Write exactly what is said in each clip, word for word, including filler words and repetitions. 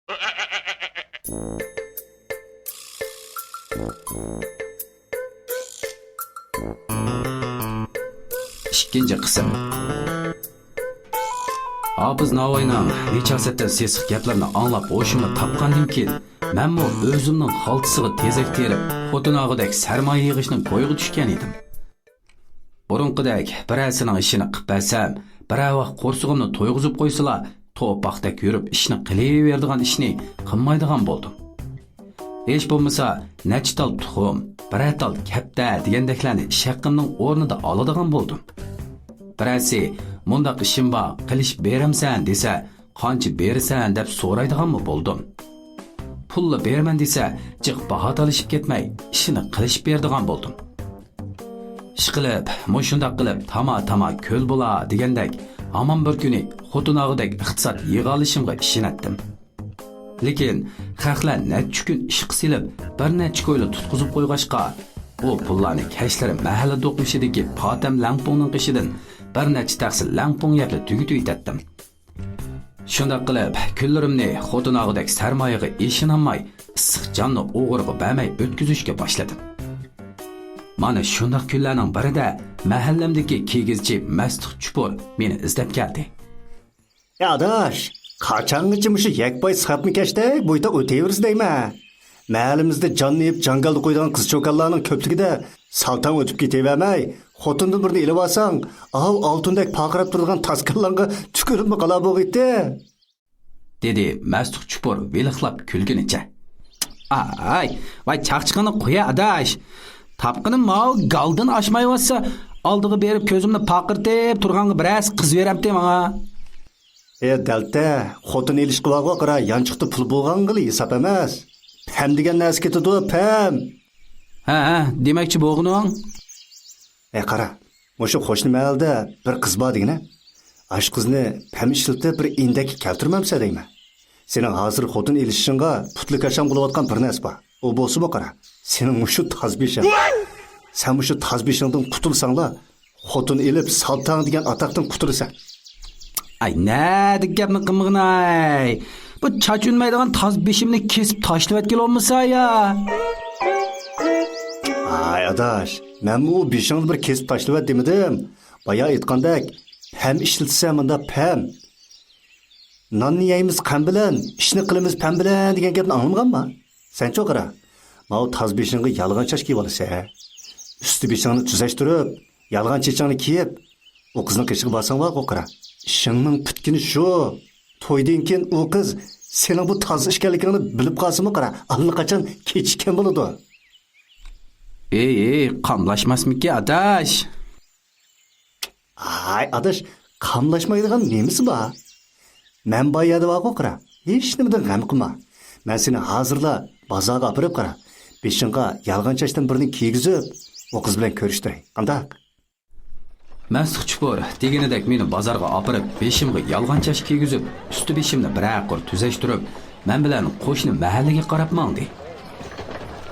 ئىككىنچى قىسىم. ھاپىز ناۋاينىڭ نىجاسەتتىن سېسىق گەپلىرىنى ئاڭلاپ ھوشۇمنى تاپقاندىن كېيىن، مەنمۇ ئۆزۈمنىڭ خالتىسىغا تېزەك تېرىپ، خوتۇن ئاغىدەك سەرمايە يىغىشنىڭ كويىغا چۈشكەن ئىدىم. بۇرۇنقىدەك بىرەرسىنىڭ ئىشىنى قىپ بەرسەم، بىرەر ۋاق قورسىقىمنى تويغۇزۇپ قويسىلا، توپاقتەك يۈرۈپ ئىشنى قىلىۋېرىدىغان ئىشنى قىلمايدىغان بولدۇم. ھېچ بولمىسا، نەچچە تال تۇخۇم، بىرەر تال كەپتەر دېگەندەكلەرنى ئىش ھەققىمنىڭ ئورنىدا ئالىدىغان بولدۇم. بىرەرسى، «مۇنداق ئىشىم بار، قىلىشىپ بېرەمسەن؟» دېسە، «قانچە بېرىسەن؟» دەپ سورايدىغانمۇ بولدۇم. پۇللا بېرىمەن دېسە، جىق باھا تالىشىپ كەتمەي، ئىشىنى قىلىشىپ بېرىدىغان بولدۇم. ئىشقىلىپ، مۇشۇنداق قىلىپ تاما-تاما كۆل بولا دېگەندەك، ھامان بىر كۈنى خوتۇن ئاغىدەك ئىقتىساد يىغالىشىمغا ئىشىنەتتىم. لېكىن خەقلەر نەچچە كۈن ئىشقا سېلىپ، بىر نەچچە كويلا تۇتقۇزۇپ قويغاچقا، ئۇ پۇللارنى كەچلىرى مەھەللە دوقمۇشىدىكى پاتەم لەڭپۇڭنىڭ قېشىدىن بىر نەچچە تەخسە لەڭپۇڭ يەپلا تۈگىتىۋېتەتتىم. شۇنداق قىلىپ، كۈنلىرىمنى خوتۇن ئاغىدەك سەرمايىغا ئىشىنالماي، ئىسسىق جاننى ئوغرىغا بەرمەي ئۆتكۈزۈشكە باشلىدىم. مانا شۇنداق كۈنلەرنىڭ بىرىدە مەھەللەمدىكى كىگىزچى مەستۇق چۇپۇر مېنى ئىزدەپ كەلدى. يا ئاداش، قاچانغىچە مۇشۇ يەكپاي ساپنى كەشتەك بويتاق ئۆتۈۋېرىسەن دەيمەن. مەھەللىمىزدە جاننى يەپ جاڭگالدا قويىدىغان قىز-چوكانلارنىڭ كۆپلۈكىدە سالتاڭ ئۆتۈپ كېتىۋەرمەي، خوتۇندىن بىرنى ئېلىۋالساڭ، ئاۋۇ ئالتۇندەك پارقىراپ تۇرىدىغان تاسكاللاڭغا تۈكۈرۈپمۇ قالا بولغىيتتى، دېدى مەستۇق چۇپۇر ۋىلىقلاپ كۈلگىنىچە. ئاي، ۋاي، چاقچىقىڭنى قويە، ئاداش. تاپقىنىم ماۋۇ گالدىن ئاشمايۋاتسا، ئالدىغا بېرىپ كۆزۈمنى پارقىرىتىپ تۇرغانغا بىرەرسى قىز بېرەمتى ماڭا. ئې دەلتە، خوتۇن ئېلىشقا بارغۇ قارا، يانچۇقتا پۇل بولغانغىلا ھېساب ئەمەس. پەم دېگەن نەرسە كېتىدۇ، پەم. ھە، ھە، دېمەكچى بولغىنىڭ؟ ئە قارا، مۇشۇ قوشنا مەھەللىدە بىر قىز بار دېگىنە. ئاشۇ قىزنى پەم ئىشلىتىپ بىر ئىندەككە كەلتۈرمەمسە دەيمەن. سېنىڭ ھازىر خوتۇن ئېلىشىشىڭغا پۇتلى كاشاڭ بولۇۋاتقان بىر نەرسە بار. ئۇ بولسىمۇ قارا، سېنىڭ مۇشۇ تاز بېشىڭ. سەن مۇشۇ تاز بېشىڭدىن قۇتۇلساڭلا، خوتۇن ئېلىپ سالتاڭ دېگەن ئاتاقتىن قۇتۇلىسەن. ئاي، نەدىكى گەپنى قىلمىغىناي. بۇ چاچ ئۈنمەيدىغان تاز بېشىمنى كېسىپ تاشلىۋەتكىلى بولمىسا يا. ئاي ئاداش، مەنمۇ ئۇ بېشىڭنى بىر كېسىپ تاشلىۋەت دېمىدىم. بايا ئېيتقاندەك، پەم ئىشلىتىسەن مۇندا، پەم. ناننى يەيمىز قەم بىلەن، ئىشنى قىلىمىز پەم بىلەن دېگەن گەپنى ئاڭلىمىغانما؟ سەنچۇ قارا، ماۋۇ تاز بېشىڭغا يالغان چاچ كىيىۋالىسەن. ئۈستى بېشىڭنى تۈزەشتۈرۈپ، يالغان چېچىڭنى كىيىپ، ئۇ قىزنىڭ قېشىغا بارساڭ بارغۇ قارا. ئىشىڭنىڭ پۈتكىنى شۇ. تويدىن كېيىن ئۇ قىز سېنىڭ بۇ تاز ئىكەنلىكىڭنى بىلىپ قالسىمۇ قارا، ئاللىقاچان كېچىككەن بولىدۇ. ئېي، ئېي، قاملاشماسمىكى ئاداش؟ ئاي ئاداش، قاملاشمايدىغان نېمىسى بار؟ مەن بار يەردە بارغۇ قارا، ھېچنېمىدىن غەم قىلما. مەن سېنى ھازىرلا بازارغا ئاپىرىپ قارا، بېشىڭغا يالغان چاچتىن بىرنى كىيگۈزۈپ، ئۇ قىز بىلەن كۆرۈشتۈرەي. قانداق؟ مەستۇق چۇپۇر دېگىنىدەك مېنى بازارغا ئاپىرىپ، بېشىمغا يالغان چاچ كىيگۈزۈپ، ئۈستى بېشىمنى بىرەر قۇر تۈزەشتۈرۈپ، مەن بىلەن قوشنا مەھەللىگە قاراپ ماڭدى.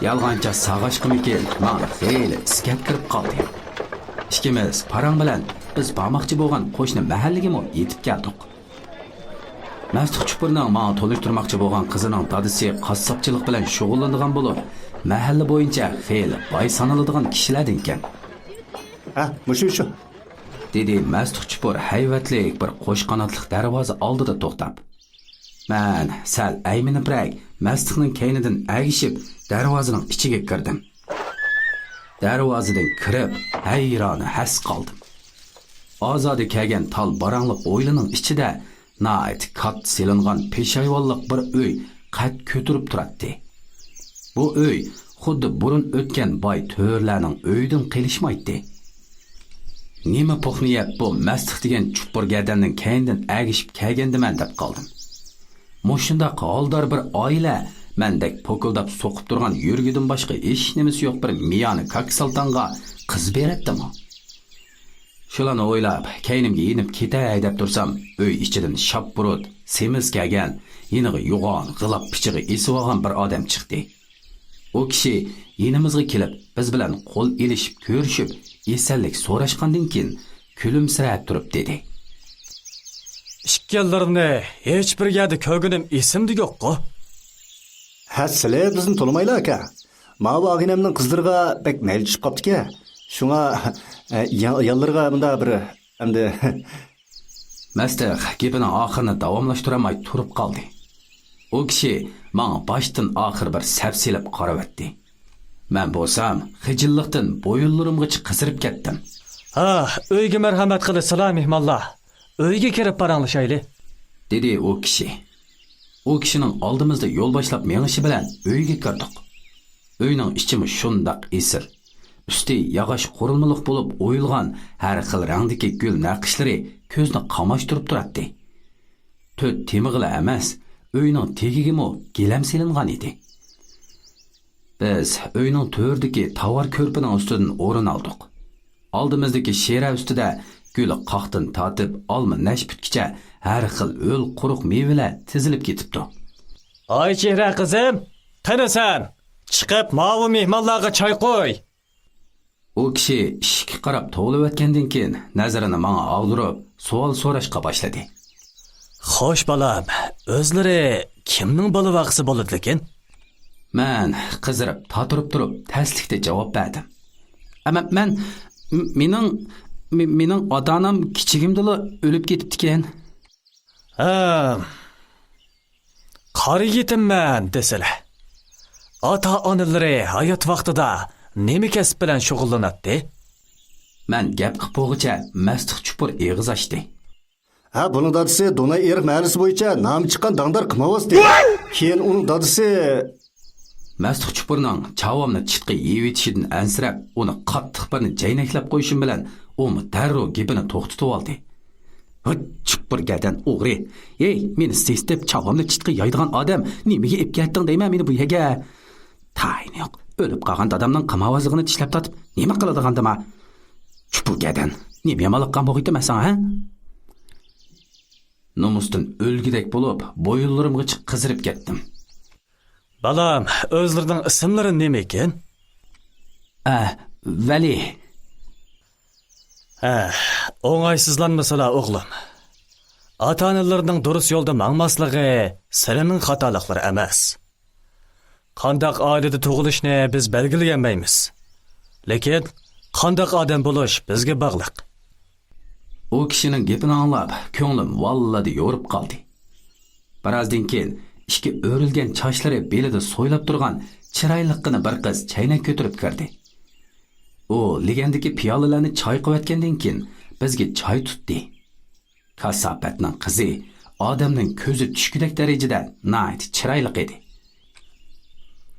يالغان چاچ ساغاچقىمىكىن، ماڭا خېلى ئىسكەت كىرىپ قالدى. ئىككىمىز پاراڭ بىلەن بىز بارماقچى بولغان قوشنا مەھەللىگىمۇ يېتىپ كەلدۇق. مەستۇق چۇپۇرنىڭ ماڭا تونۇشتۇرماقچى بولغان قىزىنىڭ دادىسى قاسساپچىلىق بىلەن شۇغۇللىنىدىغان بولۇپ، مەھەللە بويىچە خېلى باي سانىلىدىغان كىشىلەردىنكەن. ھە، مۇشۇ، شۇ. دېدى مەستۇق چۇپۇر ھەيۋەتلىك بىر قوش قاناتلىق دەرۋازا ئالدىدا توختاپ. مەن سەل ئەيمىنىپرەك مەستۇقنىڭ كەينىدىن ئەگىشىپ دەرۋازىنىڭ ئىچىگە كىردىم. دەرۋازىدىن كىرىپ ھەيران ھەس قالدىم. ئازادە كەلگەن تال باراڭلىق ھويلىنىڭ ئىچىدە ناھايىتى كاتتا سېلىنغان پېشايۋانلىق بىر ئۆي قەد كۆتۈرۈپ تۇراتتى. بۇ ئۆي خۇددى بۇرۇن ئۆتكەن باي تۆرىلەرنىڭ ئۆيىدىن قېلىشمايتتى. نېمە پوخنى يەپ بۇ مەستۇق دېگەن چۇپپۇر گەدەننىڭ كەينىدىن ئەگىشىپ كەلگەندىمەن دەپ قالدىم. مۇشۇنداق ھالدار بىر ئائىلە مەندەك پوكۇلداپ سوقۇپ تۇرغان يۈرىكىدىن باشقا ھېچنېمىسى يوق بىر مىيانە كاكا سالتانغا قىز بېرەتتىمۇ؟ شۇلارنى ئويلاپ، كەينىمگە يېنىپ كېتەي دەپ تۇرسام، ئۆي ئىچىدىن شاپپۇرۇت، سېمىز كەلگەن، يېنىغا يوغان غىلاپ پىچىقى ئېسىۋالغان بىر ئادەم چىقتى. ئۇ كىشى يېنىمىزغا كېلىپ، بىز بىلەن قول ئېلىشىپ كۆرۈشۈپ، ئېسەنلىك سوراشقاندىن كېيىن، كۈلۈمسىرەپ تۇرۇپ دېدى: ئىككىلىرىنى ھېچ بىر يەردە كۆرگىنىم ئېسىمدە يوققۇ. ھە، سىلى بىزنى تونۇمايلا، ئاكا. ماۋۇ ئاغىنەمنىڭ قىزلىرىغا بەك مەيلى چۈشۈپ قاپتىكەن. شۇڭا، ئە، يا-، يانلىرىغا مۇنداق بىر، ئەمدى. مەستىخ گېپىنىڭ ئاخىرىنى داۋاملاشتۇرالماي تۇرۇپ قالدى. ئۇ كىشى ماڭا باشتىن ئاخىر بىر سەپسېلىپ قارىۋەتتى. مەن بولسام خىجىللىقتىن بويۇنلىرىمغىچە قىزىرىپ كەتتىم. ھا، ئۆيگە مەرھەمەت قىلىسىلا، مېھمانلار. ئۆيگە كىرىپ پاراڭلىشايلى، دېدى ئۇ كىشى. ئۇ كىشىنىڭ ئالدىمىزدا يول باشلاپ مېڭىشى بىلەن ئۆيگە كىردۇق. ئۆينىڭ ئىچىمۇ شۇنداق ئېسىل. ئۈستى ياغاچ قۇرۇلمىلىق بولۇپ ئويۇلغان ھەر خىل رەڭدىكى گۈل نەقىشلىرى كۆزنى قاماشتۇرۇپ تۇراتتى. تۆت تېمىغىلا ئەمەس، ئۆينىڭ تېگىگىمۇ گىلەم سېلىنغان ئىدى. بىز ئۆينىڭ تۆرىدىكى تاۋار كۆرپىنىڭ ئۈستىدىن ئورۇن ئالدۇق. ئالدىمىزدىكى شىرە ئۈستىدە گۈل قاقتىن تارتىپ ئالما نەشپۈتكىچە ھەر خىل ھۆل قۇرۇق مېۋىلەر تىزىلىپ كېتىپتۇ. ئايچېھرە قىزىم، قېنى سەن، چىقىپ ماۋۇ مېھمانلارغا چاي قۇي. ئۇ كىشى ئىشىككە قاراپ توۋلىۋەتكەندىن كېيىن نەزىرىنى ماڭا ئاغدۇرۇپ سوئال سوراشقا باشلىدى. خوش بالام، ئۆزلىرى كىمنىڭ بالىۋاقىسى بولىدىكىن؟ مەن قىزىرىپ تاتۇرۇپ تۇرۇپ تەسلىكتە جاۋاب بەردىم. ئەمما مەن، م-، مېنىڭ، م-، مېنىڭ ئاتا-ئانام كىچىكىمدىلا ئۆلۈپ كېتىپتىكەن. ھە، قارا يېتىممەن دېسىلە. ئاتا-ئانىلىرى ھايات ۋاقتىدا نېمە كەسىپ بىلەن شۇغۇللىناتتى؟ مەن گەپ قىپ بولغۇچە مەستىخ چۇپۇر ئېغىز ئاچتى. ھە، بۇنىڭ دادىسى دوناي ئېرىق مەھەللىسى بويىچە نامى چىققان داڭدار قىمارۋاز ئىدى. كېيىن ئۇنىڭ دادىسى. مەستىخ چۇپۇرنىڭ چاۋامنى چىتقا يېيىۋېتىشىدىن ئەنسىرەپ، ئۇنى قاتتىق بىرنى جەينەكلەپ قويۇشۇم بىلەن ئۇمۇ دەررۇ گېپىنى توختىتىۋالدى. ھىت، چۇپۇر گەدەن ئوغرى! ھېي، مېنى سېسىتىپ چاۋامنى چىتقا يايدىغان ئادەم، نېمىگە ئېلىپ كەلدىڭ دەيمەن مېنى بۇ يەرگە؟ تايىنى يوق، ئۆلۈپ قالغان دادامنىڭ قىمارۋازلىقىنى چىشلەپ تارتىپ نېمە قىلىدىغاندىما؟ چۇپۇر گەدەن، نېمە يامانلىق قىلغان بولغىيتتىم مەن ساڭا، ھە؟ نومۇستىن ئۆلگۈدەك بولۇپ، بويۇنلىرىمغىچە قىزىرىپ كەتتىم. بالام، ئۆزلىرىنىڭ ئىسىملىرى نېمىكىن؟ ئە، ۋەلى. ھە، ئوڭايسىزلانمىسىلا، ئوغلۇم. ئاتا-ئانىلىرىنىڭ دۇرۇس يولدا ماڭماسلىقى سىلىنىڭ خاتالىقلىرى ئەمەس. قانداق ئائىلىدە تۇغۇلۇشنى بىز بەلگىلىيەلمەيمىز. لېكىن قانداق ئادەم بولۇش بىزگە باغلىق. ئۇ كىشىنىڭ گېپىنى ئاڭلاپ، كۆڭلۈم ۋاللىدە يورۇپ قالدى. بىرازدىن كېيىن ئىككى ئۆرۈلگەن چاچلىرى بېلىدە سويلاپ تۇرغان چىرايلىققىنا بىر قىز چەينەك كۆتۈرۈپ كىردى. ئۇ لېگەندىكى پىيالىلەرنى چايقىۋەتكەندىن كېيىن بىزگە چاي تۇتتى. كاساپەتنىڭ قىزى ئادەمنىڭ كۆزى چۈشكۈدەك دەرىجىدە ناھايىتى چىرايلىق ئىدى.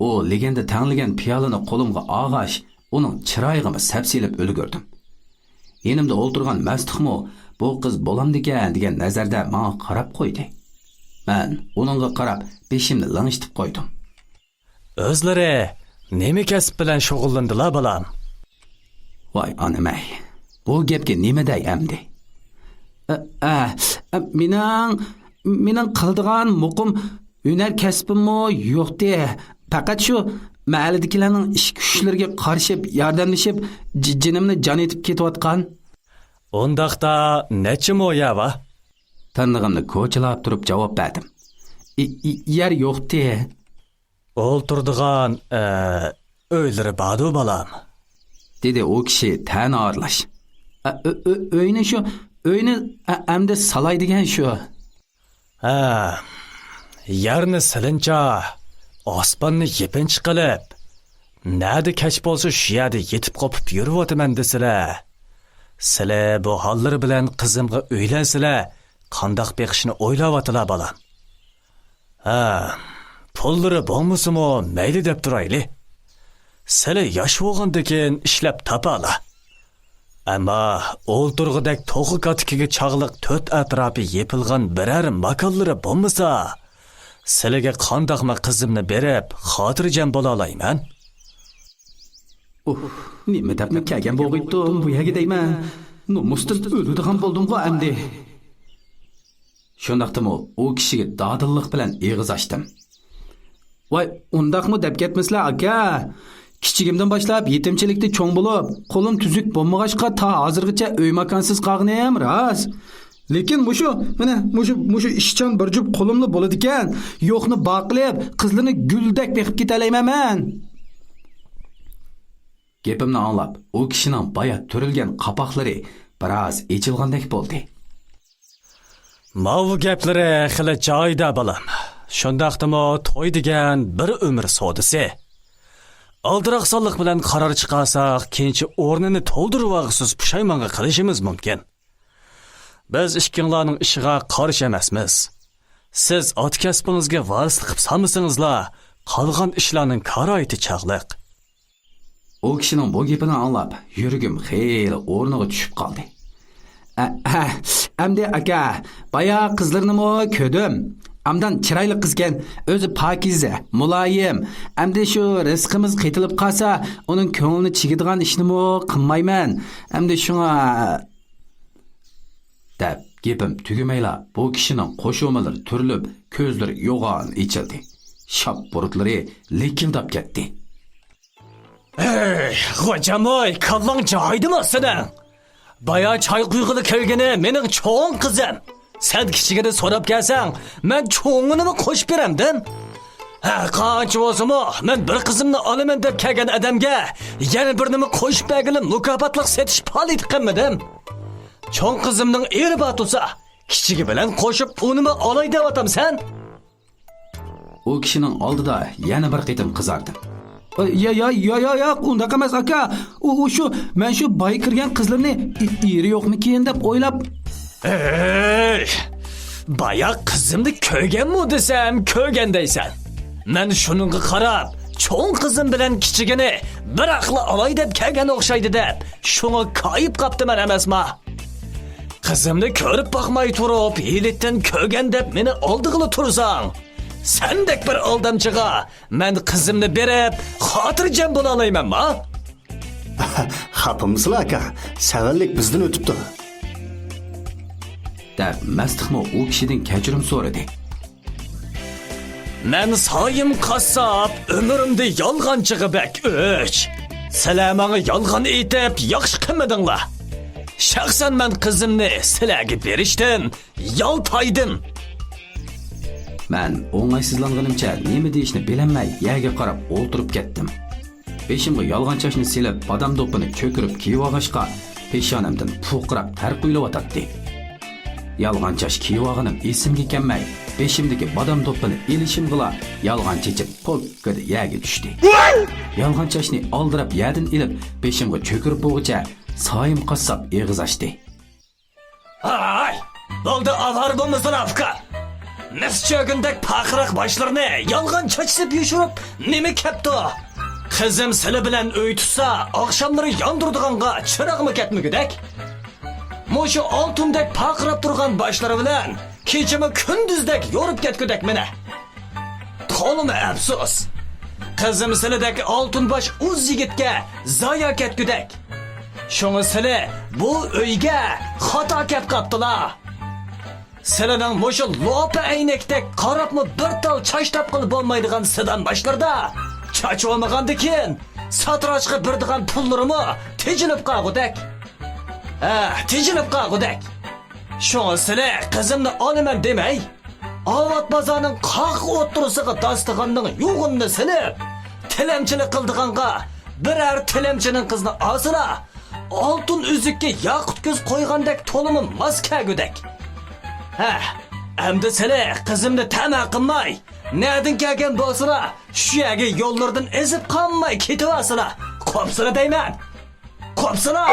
ئۇ لېگەندە تەڭلىگەن پىيالىنى قولۇمغا ئالغاچ، ئۇنىڭ چىرايىغىمۇ سەپسېلىپ ئۈلگۈردۈم. يېنىمدا ئولتۇرغان مەستىخمۇ بۇ قىز بولامدىكەن دېگەن نەزەردە ماڭا قاراپ قويدى. مەن ئۇنىڭغا قاراپ بېشىمنى لىڭشىتىپ قويدۇم. ئۆزلىرى نېمە كەسىپ بىلەن شۇغۇللىنىدىلا، بالام؟ ۋاي ئانىمەي، بۇ گەپكە نېمە دەي ئەمدى؟ ئە، ئە، ئە، مېنىڭ، مېنىڭ قىلىدىغان مۇقىم ھۈنەر كەسپىممۇ يوقتى. پەقەت شۇ مەھەللىدىكىلەرنىڭ ئىش كۈچلىرىگە قارىشىپ، ياردەملىشىپ، ج-، جېنىمنى جان ئېتىپ كېتىۋاتقان. ئۇنداقتا نەچچە مو يەر بار؟ تىرنىقىمنى كوچىلاپ تۇرۇپ جاۋاب بەردىم. ئى-، ئى-، يەر يوقتى. ئولتۇرىدىغان، ئە، ئۆيلىرى باردۇ، بالام؟ دېدى ئۇ كىشى تەنە ئارىلاش. ئە، ئۆ-، ئۆ-، ئۆينى شۇ، ئۆينى، ئە، ئەمدى سالاي دېگەن شۇ. ھە، يەرنى سېلىنچا، ئاسماننى يېپىنچا قىلىپ، نەدە كەچ بولسا شۇ يەردە يېتىپ قوپۇپ يۈرۈۋاتىمەن دېسىلە. سىلە بۇ ھاللىرى بىلەن قىزىمغا ئۆيلەنسىلە، قانداق بېقىشنى ئويلاۋاتىلا، بالام. ھە، پۇللىرى بولمىسىمۇ مەيلى دەپ تۇرايلى. سىلى ياش بولغاندىكىن ئىشلەپ تاپالا. ئەمما ئولتۇرغۇدەك توخۇ كاتىكىگە چاغلىق تۆت ئەتراپى يېپىلغان بىرەر ماكانلىرى بولمىسا، سىلىگە قانداقمۇ قىزىمنى بېرىپ، خاتىرجەم بولالايمەن؟ ئۇھ، نېمە دەپمۇ كەلگەن بولغىيتتۇم بۇ يەرگە دەيمەن. نومۇستىن ئۆلىدىغان بولدۇمغۇ ئەمدى. شۇنداقتىمۇ ئۇ كىشىگە دادىللىق بىلەن ئېغىز ئاچتىم. ۋاي، ئۇنداقمۇ دەپ كەتمىسىلە، ئاكا. كىچىكىمدىن باشلاپ يېتىمچىلىكتە چوڭ بولۇپ، قولۇم تۈزۈك بولمىغاچقا، تا ھازىرغىچە ئۆي ماكانسىز قالغىنىم راست. لېكىن مۇشۇ، مانا، مۇشۇ، مۇشۇ ئىشچان بىر جۈپ قولۇملا بولىدىكەن، يوقنى بار قىلىپ، قىزلىرىنى گۈلدەك بېقىپ كېتەلەيمەن مەن. گېپىمنى ئاڭلاپ، ئۇ كىشىنىڭ بايا تۈرۈلگەن قاپاقلىرى بىراز ئېچىلغاندەك بولدى. ماۋۇ گەپلىرى خېلى جايىدا، بالام. شۇنداقتىمۇ توي دېگەن بىر ئۆمۈر سودىسى. ئالدىراقسانلىق بىلەن قارار چىقارساق، كېيىنچە ئورنىنى تولدۇرۇۋالغۇسىز پۇشايمانغا قېلىشىمىز مۇمكىن. بىز ئىككىڭلارنىڭ ئىشىغا قارشى ئەمەسمىز. سىز ئاتا كەسپىڭىزگە ۋارىسلىق قىلىپ سالمىسىڭىزلا، قالغان ئىشلارنىڭ كارايىتى چاغلىق. ئۇ كىشىنىڭ بۇ گېپىنى ئاڭلاپ، يۈرىكىم خېلى ئورنىغا چۈشۈپ قالدى. ئە، ئە، ئەمدى ئاكا، بايا قىزلىرىنىمۇ كۆردۈم. ئامدان چىرايلىق قىزكەن، ئۆزى پاكىزە، مۇلايىم. ئەمدى شۇ رىزقىمىز قېتىلىپ قالسا، ئۇنىڭ كۆڭلىنى چىگىدىغان ئىشنىمۇ قىلمايمەن. ئەمدى شۇڭا، دەپ گېپىم تۈگىمەيلا، بۇ كىشىنىڭ قوش ئومىلىرى تۈرۈلۈپ، كۆزلىرى يوغان ئېچىلدى. شاپبۇرۇتلىرى لىكىلداپ كەتتى. ھەي، غوجاموي، كاللاڭ جايىدىمۇ سېنىڭ؟ بايا چاي قۇيغىلى كەلگىنى مېنىڭ چوڭ قىزىم. سەن كىچىكىنى سوراپ كەلسەڭ، مەن چوڭىنىمۇ قوشۇپ بېرەمدىم. ھە، قانچە بولسىمۇ، مەن بىر قىزىمنى ئالىمەن دەپ كەلگەن ئادەمگە يەنە بىرنىمۇ قوشۇپ بەرگىلى مۇكاپاتلىق سېتىش پائالىيىتى قىلمىدىم. چوڭ قىزىمنىڭ ئېرى بار تۇرسا، كىچىكى بىلەن قوشۇپ ئۇنىمۇ ئالاي دەۋاتامسەن؟ ئۇ كىشىنىڭ ئالدىدا يەنە بىر قېتىم قىزاردىم. يا، يا، يا، يا، ياق، ئۇنداق ئەمەس، ئاكا. ئۇ، ئۇ شۇ، مەن شۇ باي كىرگەن قىزلىرىنى ئېرى يوقمىكىن دەپ ئويلاپ. ھەي! بايا قىزىمنى كۆرگەنمۇ دېسەم، كۆرگەن دەيسەن. مەن شۇنىڭغا قاراپ، چوڭ قىزىم بىلەن كىچىكىنى بىراقلا ئالاي دەپ كەلگەن ئوخشايدۇ دەپ، شۇڭا كايىپ قاپتىمەن ئەمەسما؟ قىزىمنى كۆرۈپ باقماي تۇرۇپ، ھېلىتىن كۆرگەن دەپ مېنى ئالدىغىلى تۇرساڭ، سەندەك بىر ئالدامچىغا مەن قىزىمنى بېرىپ، خاتىرجەم بولالايمەنما؟ خاپىمسىلا، ئاكا؟ سەۋەنلىك بىزدىن ئۆتۈپتۇ. دەپ، مەستىخمۇ ئۇ كىشىدىن كەچۈرۈم سورىدى. مەن سايىم قاسساپ، ئۆمرۈمدە يالغانچىغا بەك ئۆچ. سىلەر ماڭا يالغان ئېيتىپ، ياخشى قىلمىدىڭلار. شەخسەن مەن قىزىمنى سىلەرگە بېرىشتىن يالتايدىم. مەن ئوڭايسىزلانغىنىمچە نېمە دېيىشنى بىلەلمەي يەرگە قاراپ ئولتۇرۇپ كەتتىم. بېشىمغا يالغان چاچنى سېلىپ، بادام دوپپىنى چۆكۈرۈپ كىيىۋالغاچقا، پېشانەمدىن پۇرقىراپ تەر قۇيۇلۇۋاتاتتى. يالغان چاچ كىيىۋالغىنىم ئېسىمگە كەلمەي، بېشىمدىكى بادام دوپپىنى ئېلىشىمغىلا يالغان چېچىم پوككىدە يەرگە چۈشتى. يالغان چاچنى ئالدىراپ يەردىن ئېلىپ، بېشىمغا چۆكۈرۈپ بولغۇچە سايىم قاسساپ ئېغىز ئاچتى. ھاي! بولدى، ئاۋارە بولمىسىلا، ئۇكا! مىس چۆگۈندەك پارقىراق باشلىرىنى يالغان چاچ سېلىپ يوشۇرۇپ نېمە كەپتۇ؟ قىزىم سىلى بىلەن ئۆي تۇتسا، ئاخشاملىرى ياندۇرىدىغانغا چىراغمۇ كەتمىگۈدەك. مۇشۇ ئالتۇندەك پارقىراپ تۇرغان باشلىرى بىلەن كېچىمۇ كۈندۈزدەك يورۇپ كەتكۈدەك مېنى. تولىمۇ ئەپسۇس. قىزىم سىلىدەك ئالتۇن باش ئۇز يىگىتكە زايا كەتكۈدەك. شۇڭا سىلى بۇ ئۆيگە خاتا كەپ قاپتىلا. سىلىنىڭ مۇشۇ لوپا ئەينەكتەك قاراپمۇ بىر تال چاچ تاپقىلى بولمايدىغان سىدام باشلىرىدا چاچ بولمىغاندىكىن، ساتىراچقا بېرىدىغان پۇللىرىمۇ تېجىلىپ قالغۇدەك. ھە، تېجىلىپ قالغۇدەك. شۇڭا سىلى قىزىمنى ئالىمەن دېمەي، ئاۋات بازارنىڭ قاق ئوتتۇرىسىغا داستىخاننىڭ يوغىنىنى سېلىپ، تىلەمچىلىك قىلىدىغانغا بىرەر تىلەمچىنىڭ قىزىنى ئالسىلا، ئالتۇن ئۈزۈككە ياقۇت كۆز قويغاندەك تولىمۇ ماس كەلگۈدەك. ھە، ئەمدى سىلى قىزىمنى تەمە قىلماي، نەدىن كەلگەن بولسىلا، شۇ يەرگە يوللىرىدىن ئېزىپ قالماي كېتىۋالسىلا، قوپسىلا دەيمەن. قوپسىلا!